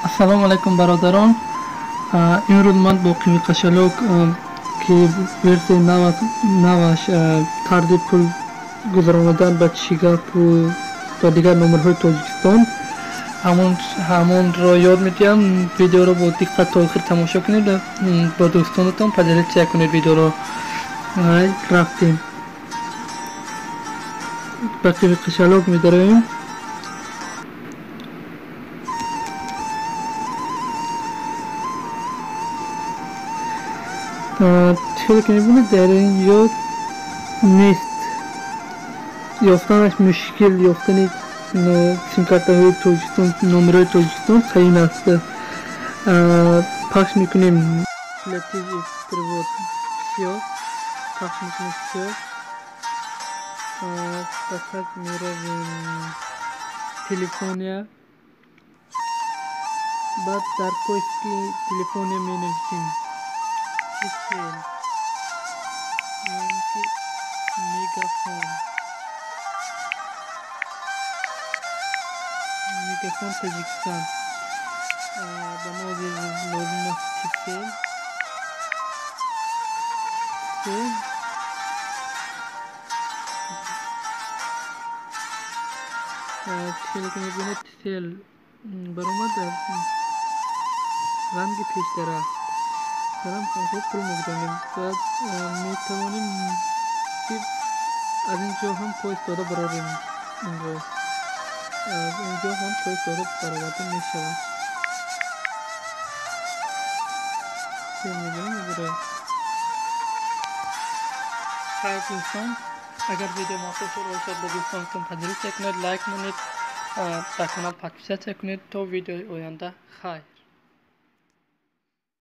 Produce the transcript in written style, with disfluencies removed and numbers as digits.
Ассалому алайкум, бародарон. Имрӯз ман бо Qiwi кошелёк, ки версияи наваш, тарзи пул гузаронидан ба Чигапу ва дигар номерҳои Тоҷикистон, ҳамонро ёд медиҳам. Видеоро бо диққат то охир тамошо кунед ва бо дӯстонатон поделиться кунед видеоро. Рафтем, ба Qiwi кошелёк медароем. Хеле ки мебинед, дар ин ҷо нест, ёфтанаш мушкил. Ёфтани симкартаҳои Тоҷикистон, номерҳои Тоҷикистон қиин аст. Пахш мекунем платежи, перевод, всё, пахш мекунем всё. Пас меравем телефония, баъд дар поиски телефония менависем Tcell ё ин ки Мегафон, Мегафон Таҷикистон. Ба мо ҳозир лозим аст Tcell. Tcell хеле ки мебинед, Tcell баромад, ранги пештара. Салам, хуб, пул мегузаронем. Баъд метавонем, ки аз ин ҷо ҳам поиск дода барорем. Инро аз ин ҷо ҳам поиск дода бароварда мешавад. Мебарем. Хайр, дӯстон, агар видео маъқул шуда бошад, бо дӯстонатон поделиться кунед, лайк монед, дар канал подписаться кунед. То видеои оянда, хайр.